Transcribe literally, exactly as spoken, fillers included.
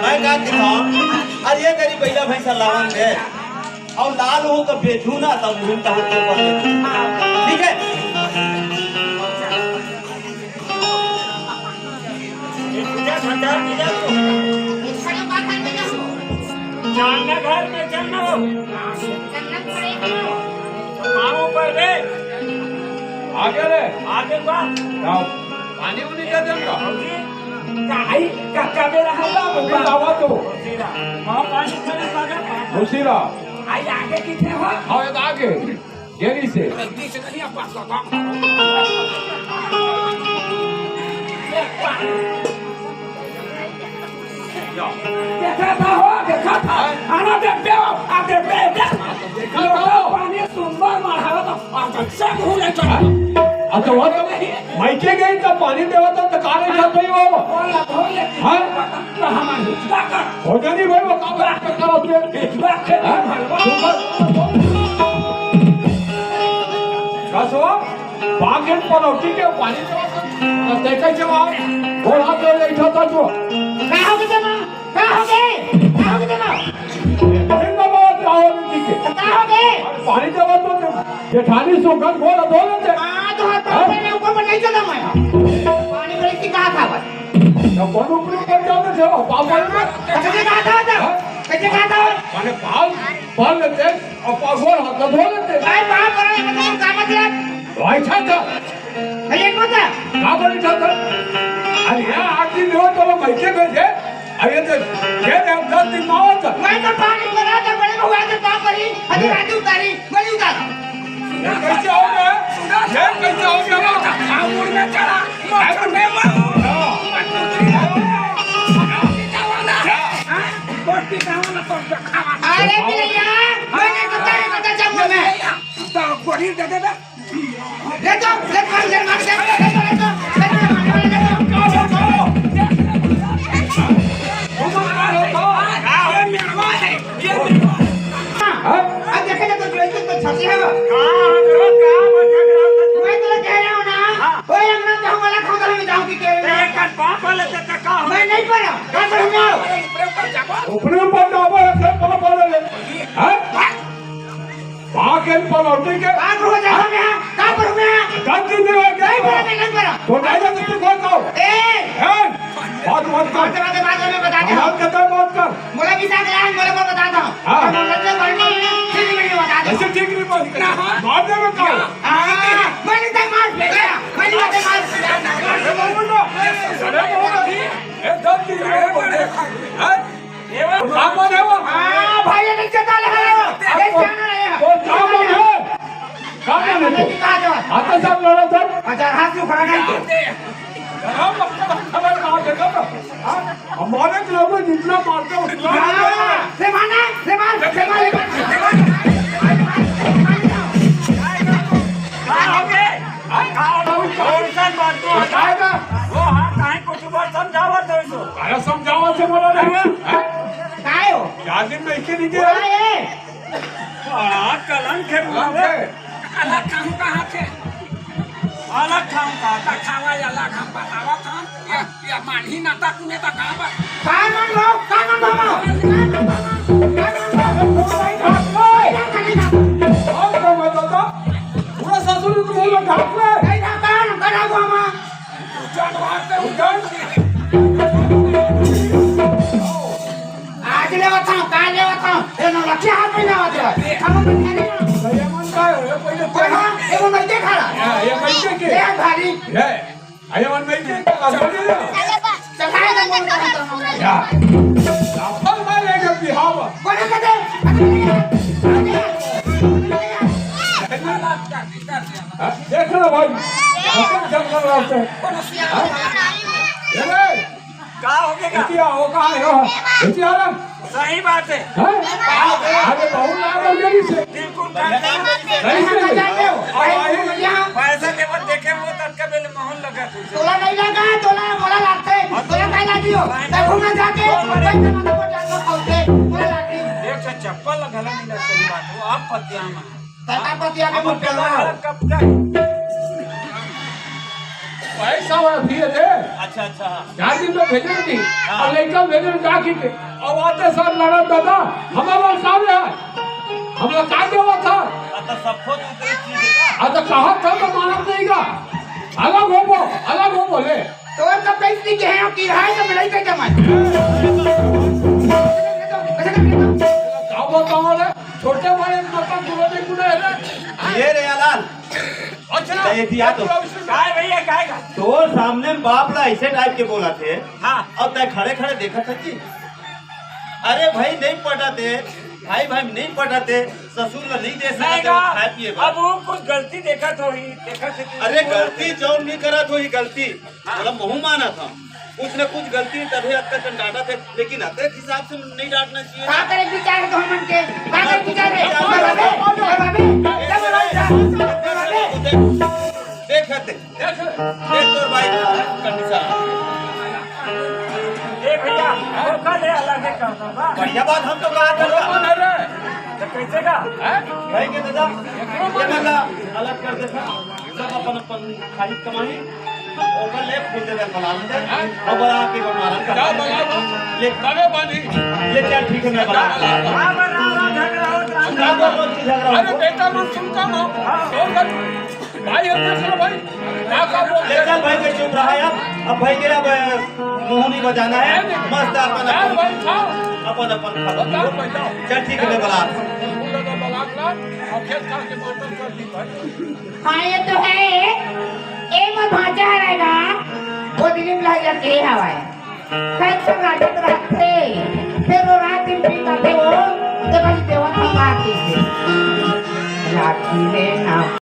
मैं का कहता हूँ, अरे ये गरीब भैया भैंसा लावन दे, और लाल हो तो बेचू ना, तब उन्हें तब तो कर दे। ठीक है? ये पूजा भंडार पूजा को। जाना घर में जाना हो। आओ पर रे। आगे रे। आगे बा। जाओ। पानी उनी दे देंगे। जी। काई का कबे रहा बा, वो बतावा तो। हाँ, पानी खड़े सागर। घुसी रहा। आई आगे किथे हो? हाँ, एक आगे। देरी से। देखा था हो, देखा था। आना देख दे, आ देख दे, देख। देखा था। पानी सुंदर मारा तो, आ तो सब भूले चला। अच्छा, वो तो मइके गई तो पानी देवा तो, तो का नहीं जात नहीं वो? बोला, बोले। हाँ? तो हमारे हिचका कर। हो जानी भाई, वो काम करता होते। हिचका के हाँ? भगवान। कसवा, बागेन पनौती के पानी देवा तो, तो देखा जवाब। बोला तो ये इठा था जो। का हो गया ना? का हो गए? का हो गए ना? जिंदाबाद राहुल जी के। का हो गए? पानी देवा तो जेठानी सुगंध बोल बोल दे। हाँ, तो हर पानी में ऊपर पर नहीं चला मैं। पानी में की कहा था बस? तो कौन ऊपर कर जाते थे? पापा ने कैसे कहा था था? हाँ? कैसे कहा था? माने पाल, पाल लेते और पाल बोल हाथ धो लेते। भाई, पाप करो, ये मतलब का मतलब? भाई था था। नहीं, एक बता। का बोली था था? अरे यार, आठ दिन हो तो वो कैसे भेजे? अरे तो ये रे, दस दिन में आओ तो। मैं तो पानी भरा था, बड़े भगवान से पाप करी, अभी ले। राजू उतारी, बड़ी उतार। ये कैसे हो गया? ये कैसे हो गया? हाँ, मुड़ में चला, मत में मारो। हाँ। हाँ? तो टिकावा ना तो खावा। अरे भैया, मैं नहीं पता, नहीं पता जब मैं। तो गोली दे दे बे। ले तो, ले मार, ले मार, ले, ले तो, ले तो, ले तो, मार, मार, ले तो। हाँ? अब देखे तो, तो, तो, तो छाती है वो। मैं तो कह रहा हूँ ना, हाँ। ओए अंगना जाऊँ वाला खाऊं तो मैं जाऊँ की कह रहे हैं। मैं नहीं पढ़ा, कहाँ पर हूँ? ऊपरे ऊपर जाबो, ऐसे पाँव पड़े ले। हाँ? पाँव के पनौती के। पाँव हो जाता मैं, कहाँ पर हूँ मैं? गलती नहीं हो गया। नहीं पढ़ा, मैं नहीं पढ़ा। तो नहीं जाते तू कौन का हो? ए! ए! बात मत कर। बात, बात, बात में बता दे। बात करता है, बात कर। बोला कि साथ आए, बोले को बताता हूँ। हाँ। तो बोला कि भाई, मैं ठीक नहीं, नहीं बता दे। ऐसे ठीक नहीं बोलते। ना, हाँ। मार दे मैं कहा। हाँ, मैं नहीं था मार। मैं नहीं था मार। अरे बाबू ना। अरे बाबू ना। ए, दस दिन में बोल दे। हाँ? काम बंद है वो? हाँ, भाई, ये नीचे डाल है। ये क्या ना है? वो काम बंद है। काम बंद है। कहाँ जाओ? आता सब लड़ा था। अच्छा, हाथ से उखड़ा नहीं तो। हाँ, मतलब, खबर कहाँ से कर? हाँ? हमारे club में जितना मारते हैं, उतना हाँ, से मारना, से मार, से मार, से मार। कहाँ हो गए? कौन सा बात तो बताएगा? वो हाथ काहे कुछ बात समझावा तो इसको। अरे समझावा से बोला ना। हाँ? काय हो? चार दिन में इके नहीं बोला गया। ये। हाँ, कलंक है, कलंक है। अलग काम कहाँ थे? अलग काम कहाँ था? खावा या अलग हम बतावा था। ये, ये मानही ना था, तूने तो कहा बस। काय मन भाव? काय मन भाव? काय मन भाव? और तो मैं तो, तो पूरा ससुर तो मुंह में ढाक ले। नहीं ढाका, हम करा हुआ माँ। उजाड़ मारते, उजाड़। आज लेवत हूँ, काल लेवत हूँ, ए नौलखिया हाथ में लेवत हूँ। हम अपन ध्यान नहीं। भैया मन का है, पहले कोई हाँ, एगो मइके खड़ा। हाँ, ये मइके के। ये भारी। ये, अरे मन मइके के, का बोल रहे हो? चढ़ाए दे मोर का तो। या। अपन मारे के बिहाव। बोले के दे। चक्कर लगते हैं। हाँ? ये ले, का हो गया? इतिया हो, कहाँ है हो? इतिया हो ना? सही बात है। हाँ? अरे, बहुत लाभ हो गया इससे। बिल्कुल, सही से। और वही पैसा के बाद देखे वो तक का बेल माहौल लगा था। तोला नहीं लगा, तोला मोला लागथे। तोला काहे लागियो? तब घूमे जाके, कोई जमाना को जाके खोलते, मोला लागी। एक से चप्पल घला नहीं ना, सही बात। वो आप पतिया में। तब आप पतिया के हम मुंह पे पतिया लगा। कब का? पैसा वाला दिए थे। अच्छा, अच्छा, हाँ। चार दिन में भेजे नहीं। हाँ। और लड़का भेजे में जाके के। अब आते साथ लड़ा दादा, हमारा सामने है। हम लोग का क्या हुआ था? हाँ, तो सब कुछ ऊपरी चीज है। हाँ, तो कहा था तो मानत नहीं का। अलग हो वो, अलग हो बोले। तोर तो पैसे के हैं कि है तो मिलाई के जमा। का बताओ रे, छोटे बड़े मतलब दोनों में गुना है रे। ये रे लाल। अच्छा, तो ये दिया तो। काय भैया, काय का? तोर सामने बाप ला ऐसे टाइप के बोला थे। हाँ। अब तय खड़े खड़े देखा था जी। अरे भाई, नहीं पटाते, भाई भाई नहीं पटाते, ससुर ला नहीं दे सकते, नहीं गा। खाए पिए बर। अब वो कुछ गलती देखत होही, देखत होही। अरे गलती जौन भी करत होही गलती, हाँ। मतलब महू माना था, कुछ न कुछ गलती तभी अतका चंडाटा थे, लेकिन अतक हिसाब से नहीं डांटना चाहिए। का करे विचार तो हमन के, का करे विचार है? बाबे, बाबे, बाबे, बाबे। देख, देख, देख, देख तोर भाई कंडीशन। ए भैया, ओकर ले अलग है का बा? बढ़िया बात हम तो कहा था। कौन है रे? तो कैसे का? हैं? भाई के दादा, ये वाला अलग कर देता। सब अपन अपन खाई कमाई। ओकर ले फूल दे दे, बना ले। हैं? अब बड़ा के बना ले। जा बना लो। ले। तबे बांधी। ले चल, ठीक है, मैं बना जा बना लो। हाँ, बना लो, झगड़ा हो, झगड़ा हो। अरे बेटा, लोग सुनता ना। हाँ। भाई, हम देख लो भाई, का का बोल ले चल भाई, के चुप रहा यार। अब भाई के अब, अ, मुंह नहीं बजाना है। नहीं, नहीं। मस्त अपन, जाओ अपन, भाई, खाओ। अपन, अपन खा लो। बताओ, बताओ। चल ठीक है, मैं बला। फूल लगा बला ला, और खेत खा के मातम कर दी भाई। हाँ, ये तो है। ए मोर भांचा हरे ना, वो दिलीप लाल के हवाए। कल से राजत रखते, फिर वो रात दिन पी करते वो, तो कभी देवा था बात की। रात की रे ना।